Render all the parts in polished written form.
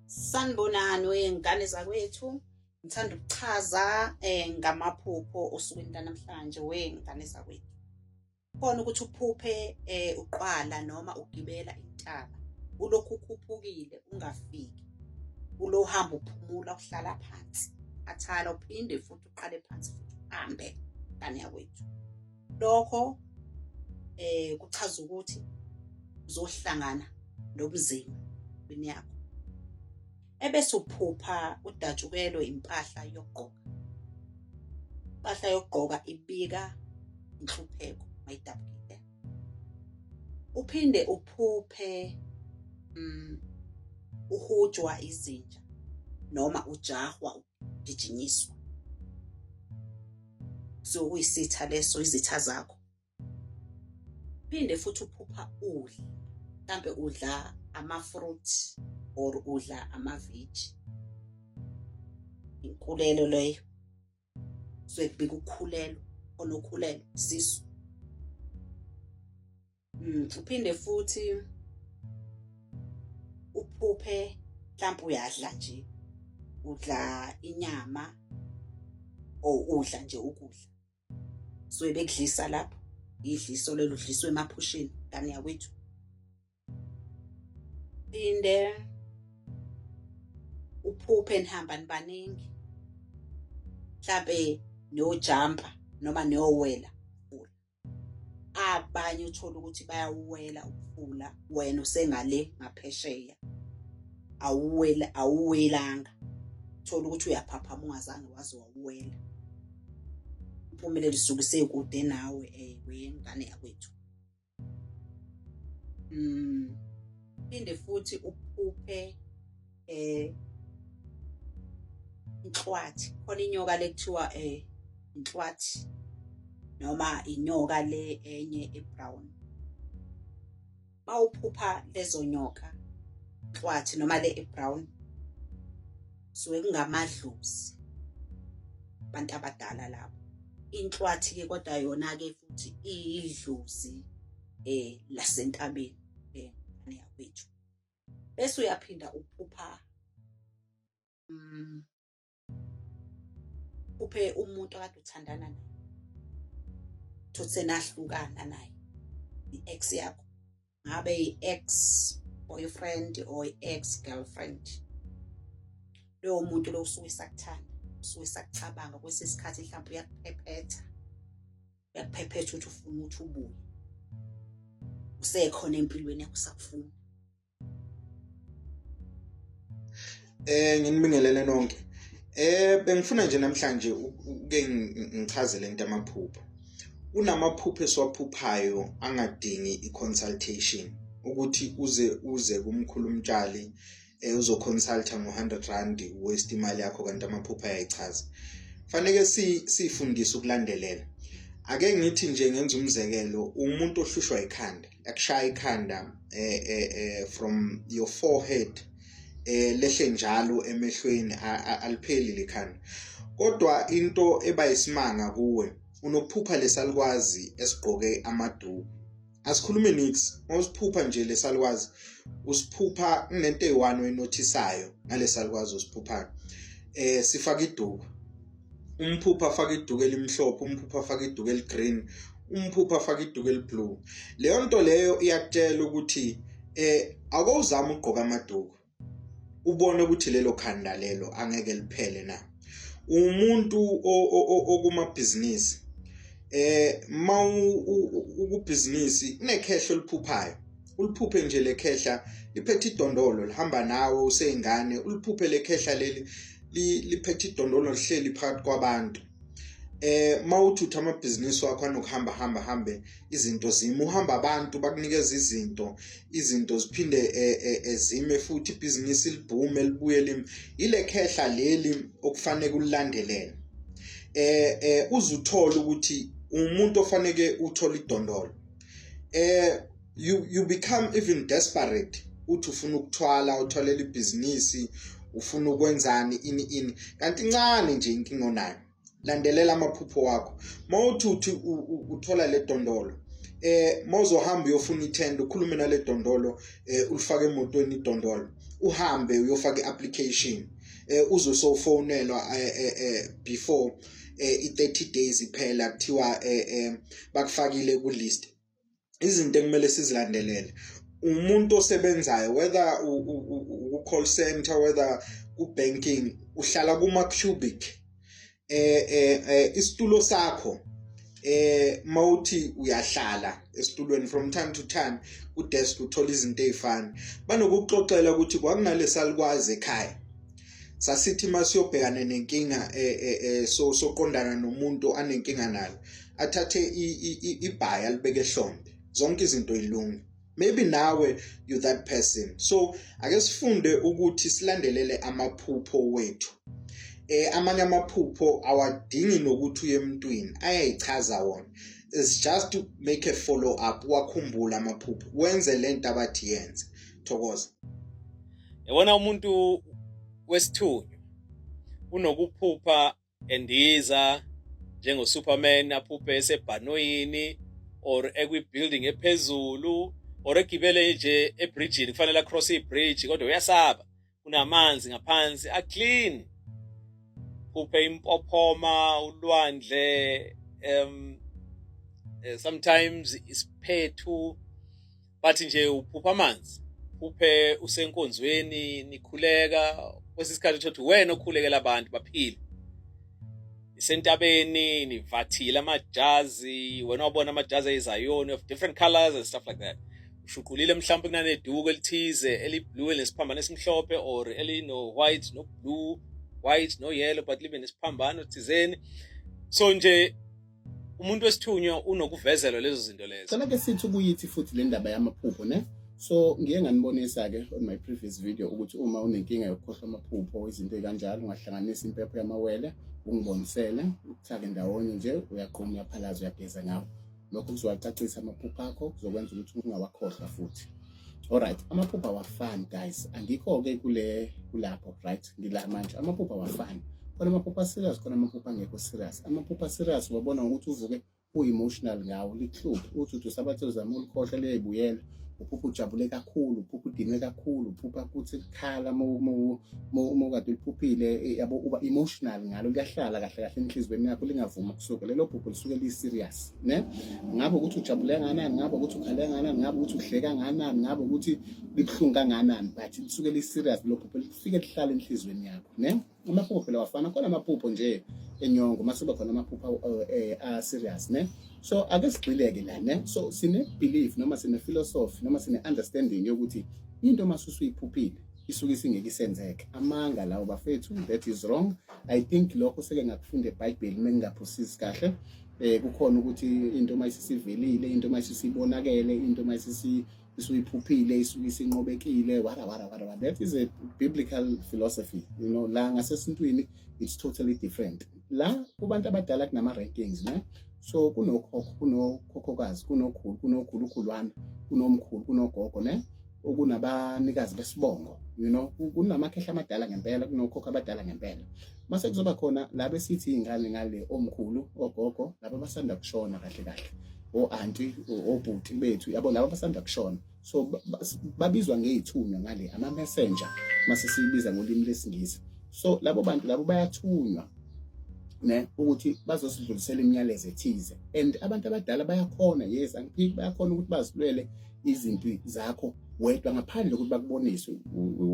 Sanibonani wey'ngane zakwethu. Ngithanda ukuchaza ngamaphupho osukwini lanamhlanje wey'ngane zakwethu. Khona ukuthi uphuphe uqwala noma ugibela intaba, ulokhu ukhuphukile ungafiki. Ulo hamba uphumula uhlala phansi, athala uphinde futhi uqale phansi futhi uhambe ngane yakwethu. Lokho kuchaza ukuthi uzohlangana nobunzima empilweni yakho. Ebese uphupha udatshukelwe impahla yokugqoka. Impahla yokugqoka ibika inhlupheko mayidabukile. Uphinde uphuphe uhujwa izinja noma ujahwa ugijinyiswa. So kuyisitha leso, izitha zakho. Phinde futhi uphupha udla, mhlampe udla ama-fruit or udla ama-veg. Inkulelo leyo. Suke kubika ukukhulelwa, onokhulelwa isisu. Uphinde futhi uphuphe mhlampe uyadla nje, udla inyama or udla nje ukudla. Suke bekudlisa lapho, idliso lelo udliswa emaphusheni ngane yakwethu. Phinde uphuphe nihamba nibaningi, mhlampe niyojampa noma niyowela. Abanye uthole ukuthi bayawuwela umfula, wena usengale ngaphesheya, awuwele awuwelanga. Uthole ukuthi uyaphaphama ungazange waze wawuwela. Impumelelo isuke isekude nawe wengane yakwethu. Phinde futhi uphuphe inhlwathi, khona inyoka le kuthiwa inhlwathi noma inyoka le enye e-brown. Mawuphupha lezo nyoka, inhlwathi noma le e-brown, suke kungamadlozi abantu abadala labo. Inhlwathi-ke kodwa yona-ke futhi iyidlozi lasentabeni ngane yakwethu. Bese uyaphinda uphupha uphe umuntu akade uthandana naye, uthole senahlukana naye, i-ex yakho, ngabe i-ex boyfriend or i-ex girlfriend. Lowo muntu lo usuke esakuthanda, usuke esakucabanga, kwesinye isikhathi mhlawumbe uyakuphephetha, uyakuphephetha ukuthi ufuna ukuthi ubuye, usekhona empilweni yakho usakufuna. Nginibingelele nonke. Bengifuna nje namhlanje uke ngichaze lento yamaphupho. Kunamaphupho esiwaphuphayo angadingi i-consultation ukuthi uze kumkhulu uMtshali uzoconsulta ngo-100 rand waste imali yakho kanti amaphupho ayayichaza. Faneke sifundise ukulandelela. Ake ngithi nje ngenza umzekelo, umuntu ohlushwa ikhanda, akushaya ikhanda from your forehead lehle njalo emehlweni, alipheli lekhanda. Kodwa into eba yisimanga kuwe, unokuphupha lesalukwazi esigqoke amaduku. Asikhulume nix, mawusiphupha nje lesalukwazi, usiphupha kunento eyi-one oyinothisayo ngalesalukwazi osiphuphayo. Sifaka iduku. Umphupha afaka iduku elimhlophe, umphupha afaka iduku eli-green, umphupha afaka iduku eli-blue. Leyo nto leyo iyakutshela ukuthi akowuzame ukugqoka amaduku, ubone ukuthi lelo khanda lelo angeke liphele na. Umuntu okumabhizinisi, ukubhizinisi kunekhehla oliphuphayo, uliphuphe nje lekhehla liphethe idondolo lihamba nawe useyingane, uliphuphe lekhehla leli liphethe idondolo lihleli phakathi kwabantu. Mawuthutha amabhizinisi wakho anokuhamba hamba hambe izinto zime, uhamba abantu bakunikeza izinto, izinto ziphinde zime futhi ibhizinisi libhume libuye lime. Ile khehla leli okufanele ulilandelele. Uze uthole ukuthi umuntu ofaneke uthole idondolo. You become even desperate, uthi ufuna ukuthwala, uthwalela ibhizinisi, ufuna ukwenzani ini ini, kanti incane nje inkinga onayo. Landelela amaphupho wakho. Mawuthi uthi uthola le dondolo, Mawuzohamba uyofuna ithenda, ukhulume nale dondolo, ulifake emotweni idondolo, uhambe uyofaka i-application, uzwe sowufonelwa before i-30 days iphela, kuthiwa bakufakile ku-list. Izinto ekumele sizilandelele, umuntu osebenzayo, whether ku-call center, whether ku-banking, uhlala kuma-cubic, isitulo sakho, mawuthi uyahlala esitulweni from time to time ku-desk, uthola izinto ezifana banokuxoxela ukuthi kwakunalesalikwazi ekhaya, sasithi masiyobhekana nenkinga, so soqondana nomuntu anenkinga nalo, athathe ibhayi alibeke ehlombe, zonke izinto yilunge. Maybe nawe you that person. So ake sifunde ukuthi silandelele amaphupho wethu. Amanye amaphupho awadingi nokuthi uye emntwini, ayayichaza wona. It's just to make a follow up, wakhumbula amaphupho, wenze lento abathi yenze. Thokoza. Yabona, umuntu wesithunywa unokuphupha endiza njengoSuperman, aphuphe esebhanoyini or ekwi-building ephezulu or egibele nje ebridgini, kufanele across ibridge kodwa uyasaba, kunamanzi ngaphansi aclean. Phuphe impophoma, ulwandle, sometimes isiphethu, but nje uphupha amanzi. Phuphe usenkonzweni nikhuleka, kwesinye isikhathi uthi wena okhulekela abantu baphile, isentabeni nivathile amajazi, wena wabona amajazi ayizayoni of different colors and stuff like that, ushuqulile mhlawumbe kunaneduku elithize eliblue nesiphambano esimhlophe or elino white no blue, white no yellow, but libe nesiphambano thizeni. So nje umuntu wesithunywa unokuvezelwa lezo zinto lezo. Cela ke sithi ukuyithi futhi le ndaba yamaphupho, ne? So ngiye nganibonisa-ke on my previous video ukuthi uma unenkinga yokukhohlwa amaphupho, izinto ey'kanjalo, ungahlanganisa impepho yamawele, ungibonisele, ukuthake ndawonye nje, uyaqhuma, uyaphalaza, uyageza ngawo. Lokho kuzowacacisa amaphupho akho, kuzokwenza ukuthi ungawakhohlwa futhi. Alright, amaphupho awafani, guys. Angikho-ke kule kulapho, right? Ngila manje, amaphupho awafani. Khona amaphupho aserious, khona amaphupho angekho serious. Amaphupho aserious wabona ngokuthi uvuke u-emotional ngawo, likuhluphe, uthi usabathe uzama ulikhohlwa, liyayibuyela. Uphupha ujabule kakhulu, uphupha udinwe kakhulu, uphupha kuthi kukhala uma ukade uliphuphile, yabo, uba emotional ngalo, liyahlala kahle kahle enhliziyweni yakho, lingavumi ukusuka. Lelo phupho lisuke liyi-serious, ne? Ngabe ukuthi ujabule kangakanani, ngabe ukuthi ukhale kangakanani, ngabe ukuthi uhleke kangakanani, ngabe ukuthi libuhlungu kangakanani, but lisuke li-serious lelo phupho, lifike lihlale enhliziyweni yakho, ne? Amaphupho phela wafana, khona amaphupho nje enyongo, mase kuba khona amaphupho a-serious, ne? So ake sigxileke la, ne? So sine-belief noma sine-philosophy noma sine-understanding yokuthi into mase usuyiphuphile isuke isingeke isenzeke. Amanga lawo, bafethu, that is wrong. I think lokho seke ngakufunda eBhayibheli, uma ngingaphosisi kahle. Kukhona ukuthi into mayisisivelile, into mayisisibonakele, into mayisisi isuyiphuphile isuke isinqobekile, wara wara wara wara. That is a biblical philosophy. La ngasesintwini it's totally different. La kubantu abadala kunama rankings, ne? So kunokhokho, kunokhokhokazi, kunokhulu, kunokhulukhulwana, kunomkhulu, kunogogo, ne? Okunabanikazi besibongo, kunamakhehla amadala ngempela, kunokhokho abadala ngempela. Mase kuzoba khona laba esithi iy'ngane ngale, omkhulu, ogogo, laba abasanda kushona kahle kahle, o-anti, obhuti bethu, yabo, laba abasanda kushona. So babizwa ngey'thunywa ngale, ama-messenger mase siyibiza ngolimi lesiNgisi. So labo bantu labo bayathunywa, ne, ukuthi bazosidlulisela imiyalezo ethize. And abantu abadala bayakhona, yes, angiphiki, bayakhona ukuthi bazilwele izimpi zakho wedwa ngaphandle kokuthi bakuboniswe,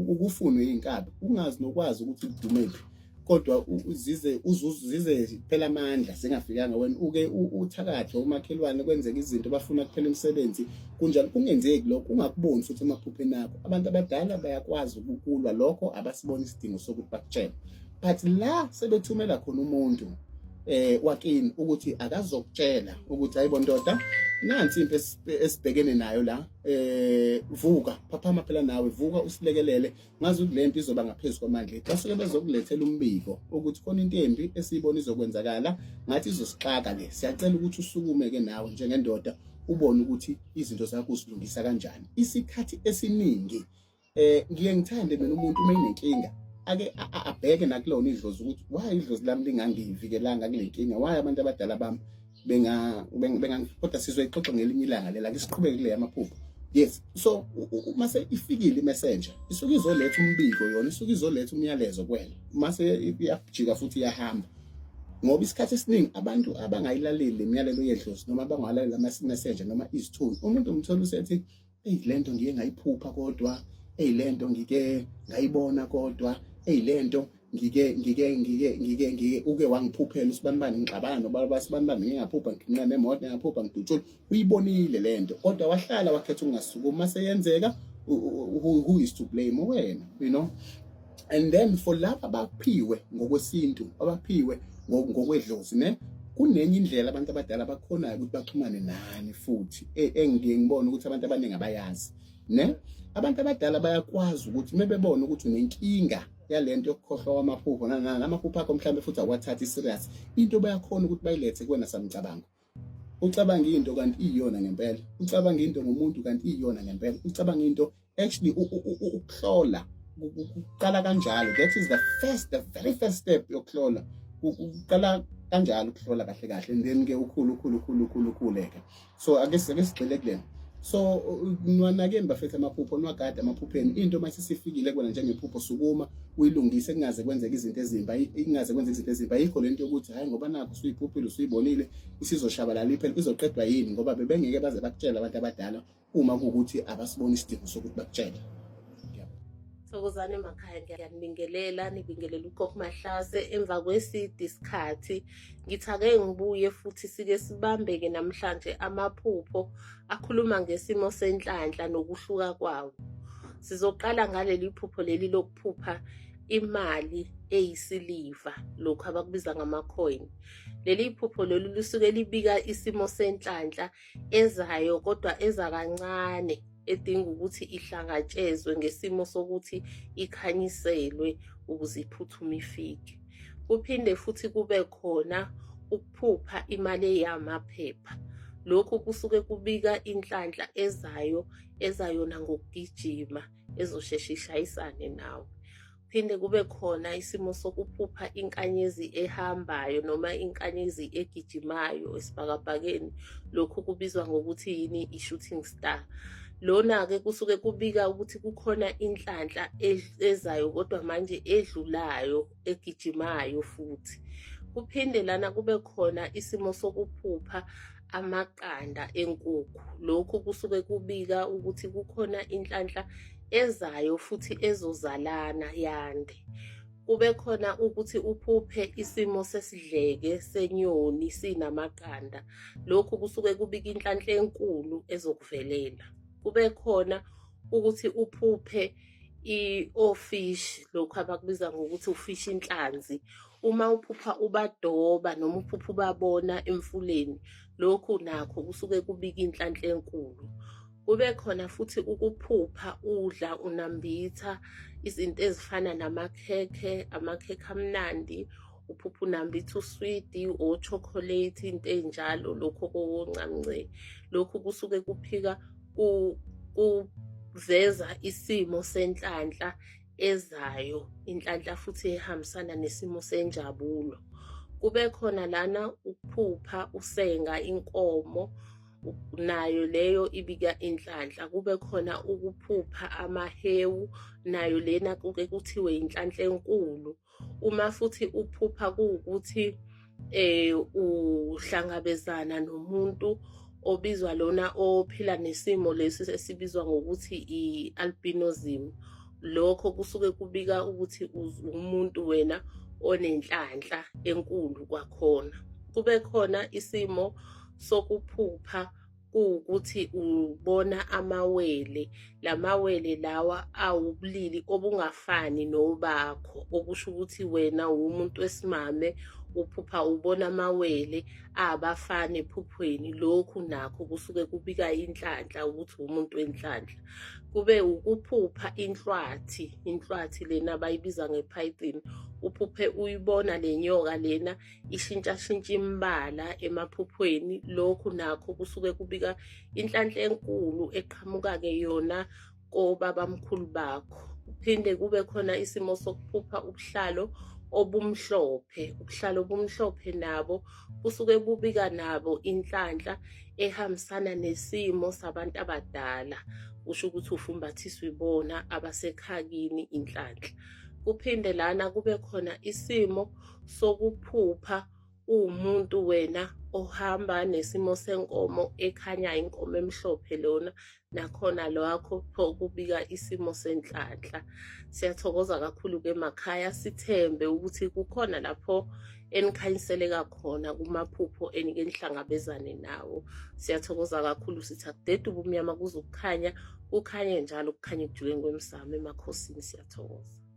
ukufunwe iy'nkabi, ungazi nokwazi ukuthi lidumephi, kodwa zize zize phela amandla zingafikanga wena, uke uthakathe umakhelwane, kwenzeka izinto, bafuna kuphela imisebenzi, kunjalo kungenzeki lokho, ungakuboni futhi emaphupheni akho. Abantu abadala bayakwazi ukukulwa lokho, abasibona isidingo sokuthi bakutshele. But la sebethumela khona umuntu wakini ukuthi akazokutshela ukuthi, "Hayibo ndoda, nansi impi esibhekene nayo la, vuka, phaphama phela nawe, vuka usilekelele, ngazi ukuthi le mpi izoba ngaphezulu kwamandla ethu." Basuke bezokulethela umbiko ukuthi khona into embi esiyibona izokwenzakala, ngathi izosixaka le, siyacela ukuthi usukume ke nawe njengendoda, ubone ukuthi izinto zakho uzilungisa kanjani. Isikhathi esiningi ngiye ngithande mina umuntu uma enenkinga ake abheke nakulona idlozi ukuthi why idlozi lami lingangivikelanga kule nkinga, why abantu abadala bami Benga benga kodwa sizoyixoxa ngelinye ilanga lela, ke siqhubeke kule yamaphupho. Yes, so mase ifikile imessenger, isuke izoletha umbiko, yona isuke izoletha umyalezo kuwena, mase iyajika futhi iyahamba, ngoba isikhathi esiningi abantu abangayilaleli le miyalelo yedlozi noma abangalaleli ama-messenger noma izithunywa, umuntu umthola usethi, "Eyi, lento ngiye ngayiphupha, kodwa eyi, lento ngike ngayibona, kodwa eyi, lento ngike uke wangiphuphela usibanibani ngixabana nobaba sibanibani, ngike ngaphupha nginqane nemoto, ngaphupha ngidutshula." Uyibonile lento, kodwa wahlala wakhetha ukungasukumi. Mase yenzeka, who is to blame? Wena. And then for laba abaphiwe ngokwesintu, abaphiwe ngokwedlozi ne, kunenye indlela abantu abadala bakhonayo ukuthi baxhumane nani futhi, engiye ngibone ukuthi abantu abaningi abayazi ne. Abantu abadala bayakwazi ukuthi mebebona ukuthi unenkinga yalento yokukhohlwa kwamaphupho nanana amaphupho akho mhlawumbe futhi awathathi serious into, bayakhona ukuthi bayilethe kuwena samcabango. Ucabanga into kanti iyona ngempela, ucabanga into ngomuntu kanti iyona ngempela, ucabanga into actually. Ukuhlola kuqala kanjalo. That is the very first step yokuhlola, kuqala kanjalo ukuhlola kahle kahle, and then ke ukhulu ukhulu ukhulu ukhulu ukhuleke. So ake sigxile kulena. So nwanakeni bafethu amaphupho, nwagade amaphupheni. Into mase sifikile kuwena njengephupho, sukuma uyilungise, kungaze kwenzeke izinto ezimbi, ingaze kwenzeke izinto ezimbi. Ayikho lento yokuthi hayi, ngoba nakho usuyiphuphile, usuyibonile, isizoshabalala iphela, izoqedwa yini, ngoba bebengeke baze bakutshele abantu abadala uma kuwukuthi abasiboni isidingo sokuthi bakutshele. Thokozani emakhaya, ngiyanibingelela, nibingelela uGogo Mahlase emva kweside isikhathi. Ngithi ake ngibuye futhi sike sibambeke namhlanje amaphupho akhuluma ngesimo senhlanhla nokuhluka kwawo. Sizoqala ngaleli phupho leli lokuphupha imali eyisiliva, lokhu abakubiza ngama-coin. Leli phupho lolu lisuke libika isimo senhlanhla ezayo, kodwa eza kancane, edinga ukuthi ihlangatshezwe ngesimo sokuthi ikhanyiselwe ukuze iphuthume ifike. Kuphinde futhi kube khona ukuphupha imali eyamaphepha. Lokhu kusuke kubika inhlanhla ezayo, ezayona ngokugijima, ezosheshe ishayisane nawe. Phinde kube khona isimo sokuphupha inkanyezi ehambayo noma inkanyezi egijimayo esibhakabhakeni. Lokhu kubizwa ngokuthi yini? I-shooting star. Lona-ke kusuke kubika ukuthi kukhona inhlanhla ezayo, kodwa manje edlulayo, egijimayo futhi. Kuphinde lana kube khona isimo sokuphupha amaqanda enkukhu. Lokhu kusuke kubika ukuthi kukhona inhlanhla ezayo futhi ezozalana yande. Kube khona ukuthi uphuphe isimo sesidleke senyoni sinamaqanda. Lokhu kusuke kubika inhlanhla enkulu ezokuvelela. Kube khona ukuthi uphuphe i-ofish, lokhu abakubiza ngokuthi ufish, inhlanzi. Uma uphupha ubadoba noma uphupha ubabona emfuleni, lokhu nakho kusuke kubika inhlanhla enkulu. Kube khona futhi ukuphupha udla, unambitha izinto ezifana namakhekhe, amakhekhe amnandi, uphupha unambitha uswidi, o-chocolate, into ey'njalo, lokhu okoncamnce. Lokhu kusuke kuphika kuveza isimo senhlanhla ezayo, inhlanhla futhi ehambisana nesimo senjabulo. Kube khona lana ukuphupha usenga inkomo, nayo leyo ibika inhlanhla. Kube khona ukuphupha amahewu, nayo lena kuke kuthiwe inhlanhla enkulu. Uma futhi uphupha kuwukuthi uhlangabezana nomuntu obizwa lona ophila nesimo lesi esibizwa ngokuthi i-albinism, lokho kusuke kubika ukuthi umuntu wena onenhlanhla enkulu kwakhona. Kube khona isimo sokuphupha kuwukuthi ubona amawele. Lamawele lawa awubulili obungafani nobakho, okusho ukuthi wena umuntu wesimame, uphupha ubona amawele abafana ephuphweni. Lokhu nakho kusuke kubika inhlanhla, ukuthi umuntu wenhlanhla. Kube ukuphupha inhlwathi, inhlwathi lena abayibiza nge-python, uphuphe uyibona le nyoka lena ishintshashintsha imibala emaphuphweni. Lokhu nakho kusuke kubika inhlanhla enkulu eqhamuka-ke yona kobabamkhulu bakho. Kuphinde kube khona isimo sokuphupha ubuhlalo obumhlophe. Ubuhlalo obumhlophe nabo busuke bubika nabo inhlanhla ehambisana nesimo sabantu abadala, kusho ukuthi ufumbathiswa ibona abasekhakini inhlanhla. Kuphinde lana kube khona isimo sokuphupha uwumuntu wena ohamba nesimo senkomo ekhanya inkomo emhlophe lona nakhona lwakho pho kubika isimo senhlanhla. Siyathokoza kakhulu-ke emakhaya, sithembe ukuthi kukhona lapho enikhanyiseleka khona kumaphupho enike nihlangabezane nawo. Siyathokoza kakhulu, sithi akudede ubumnyama kuze ukukhanya, kukhanye njalo ukukhanya ekujuleni kwemsamo emakhosini. Siyathokoza.